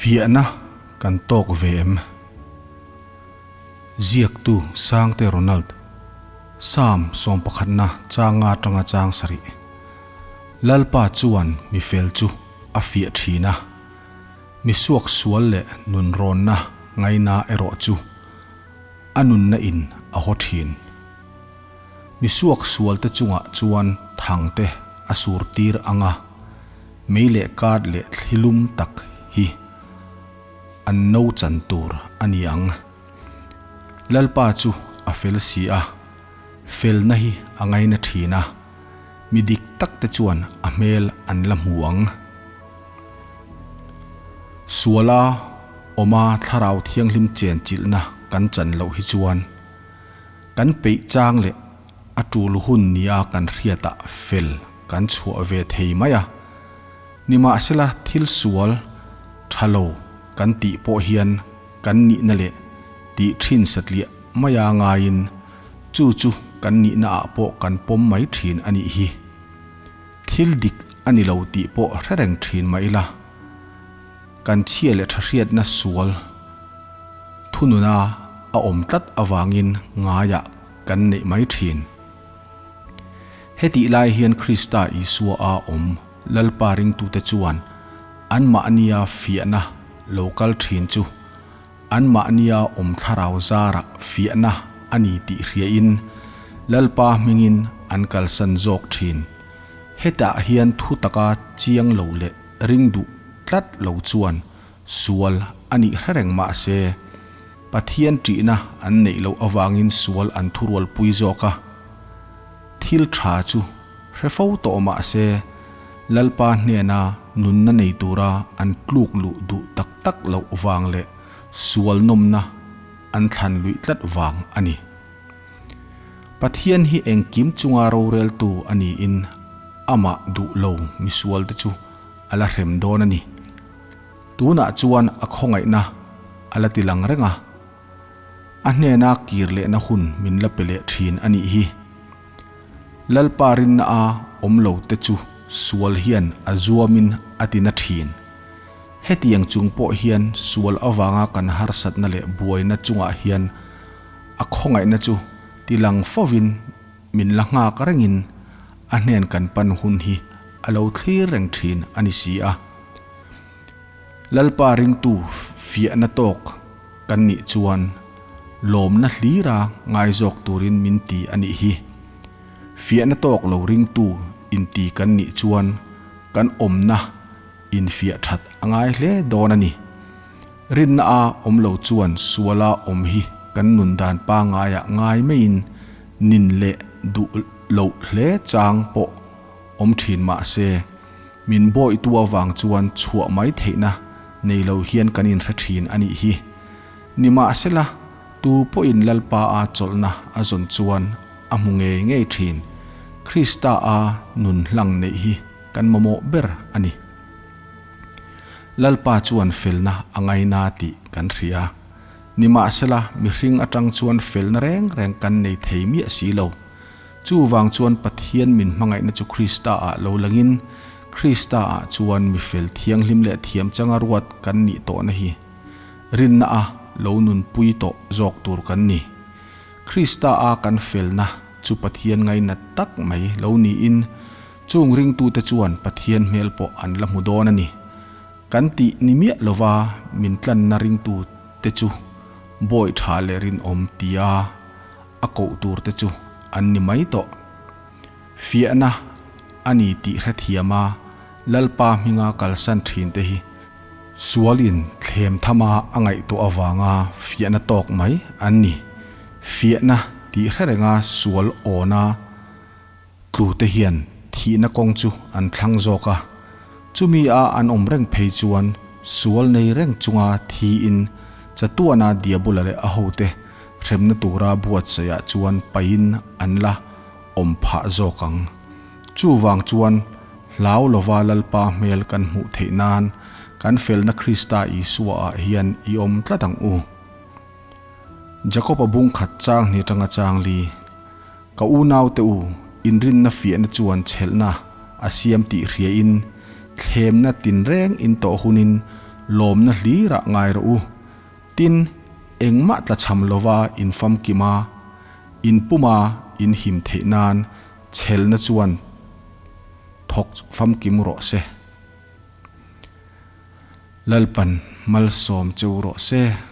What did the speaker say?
Fiahna kan tawk ve em? Ziaktu Sangte Ronald, Psalm sawmpakhatna changa atanga chang sarih. Lalpa chuan mi fel chu a fiah thin a, mi suak sual leh nunrawnna ngaina erawh chu a nunna in a haw thin. Mi suak sualte chungah chuan thangte a sur tir ang a, mei leh kat leh thlilum tak hi an no chan tur a ni ang. Lalpa chu a fel si a, felna hi a ngaina thin a, mi dik takte chuan a hmel an la hmu ang. Suala awma thlarau thianghlim chenchilhna kan chan loh hi chuan Kan peih chang leh a tul hun nia kan hriatah fel kan chhuah ve thei mai a. Nimahsela thil sual tha lo kan tih pawh hian kan nihna leh tih thin satliah maia ngaiin chu chu kan nihna ah pawh kan pawm mai thin a nih hi. Thil dik a ni lo tih pawh hre reng thin mah ila kan chhia leh tha hriatna sual Thununa a awm tlat avangin ngaiah kan neih mai thin. Hetih lai hian Krista Isua a awm Lalpa ringtute chuan anmahnia fiahna lo kal thin chu anmahnia awm thlarau zarah fiahna a ni tih hriain Lalpa hmingin an kalsan zawk thin. Hetah hian thu taka chiang lo leh ring duh tlat lo chuan Sual a nih hre reng mah se, Pathian ṭihna an neih loh avangin sual an thurualpui zawk a. Thil ṭha chu hre fo tawh mah se, Lalpa hnena nunna nei tura an tluk luh duh tak tak loh vang leh sual nawmna an thlan luih tlat vang a ni. Pathian hi engkim chunga roreltu a niin amah duh lo misualte chu a la hrem dawn a ni. Tunah chuan a khawngaihna a la ti lang reng a, a hnena kir lehna hun min la pe leh thin a nih hi. Lalpa rinna a awm lo te chu sual hian a zuamin a ti na thin. Hetiang chung pawh hian sual avanga kan harsatna leh buaina chungah hian a khawngaihna chu ti lang fovin Min la nghak rengin a hnen kan pan hun hi a lo thlir reng thin a ni si a. Lalpa ringtu fiahna tawk kan nih chuan lawmna hlira ngai zawk turin min ti a nih hi. Fiahna tawk lo ringtu inti kan nih chuan kan awmna infiah that a ngai hle dawn a ni. Rinna a awm lo chuan suala awm hi kan nun dan pangaiah ngai maiin nin leh duh loh hle chang pawh awm thin mah se, min bawihtu avang chuan chhuah mai theihna nei lo hian kan inhre thin a nih hi. Nimahsela, tu pawhin Lalpa a chawlhna a zawn chuan a hmu ngei ngei thin. Krista a nun hlang neih hi kan mamawh ber a ni. Lalpa chuan felna a ngaina tih kan hria. Nimahsela, mihring atang chuan felna reng reng kan nei thei miah si lo. Chuvang chuan Pathian min hmangaihna chu Krista-ah lo langin, Krista-ah chuan mi fel thianghlim leh thiam changa ruat kan nih tawhna hi rinna a lo nunpui tawh zawk tur kan ni. Krista-a kan felna chu Pathian ngainat tak mai lo niin, Chung ringtute chuan Pathian hmel pawh an la hmu dawn a ni. Kan tih ni miah lova min tlanna ringtute chu bawi tha leh rinawm tia a koh turte chu an ni mai tawh. Fiahna a ni tih hrethiam a Lalpa hminga kalsan thinte hi sualin thlem thama a ngaihtuah avanga fiahna tawk mai an ni. Fiahna tih hre renga sual awna Tlute hian thihna kawng chu an thlang zawk a, chumi a an awm reng phei chuan sual nei reng chunga thiin chatuana Diabola leh a hote hremna tura buatsaihah chuan paihin an la awm phah zawk ang. Chuvang chuan hlau lova Lalpa hmel kan hmuh theih nan kan felna Krista Isua ah hian i awm tlat ang u. Jakob-a bung khat chang hnih atanga chang li. Ka unaute u, inrinna fiahna chuan chhelhna a siam tih hriain, thlemna tinreng in tawh hunin Lawmna hlirah ngai rawh u. Tin, engmah tlachham lova in famkim a, in puma in him theih nan chhelna chuan thawk famkim rawh se. Lalpan malsawm cheu rawh se.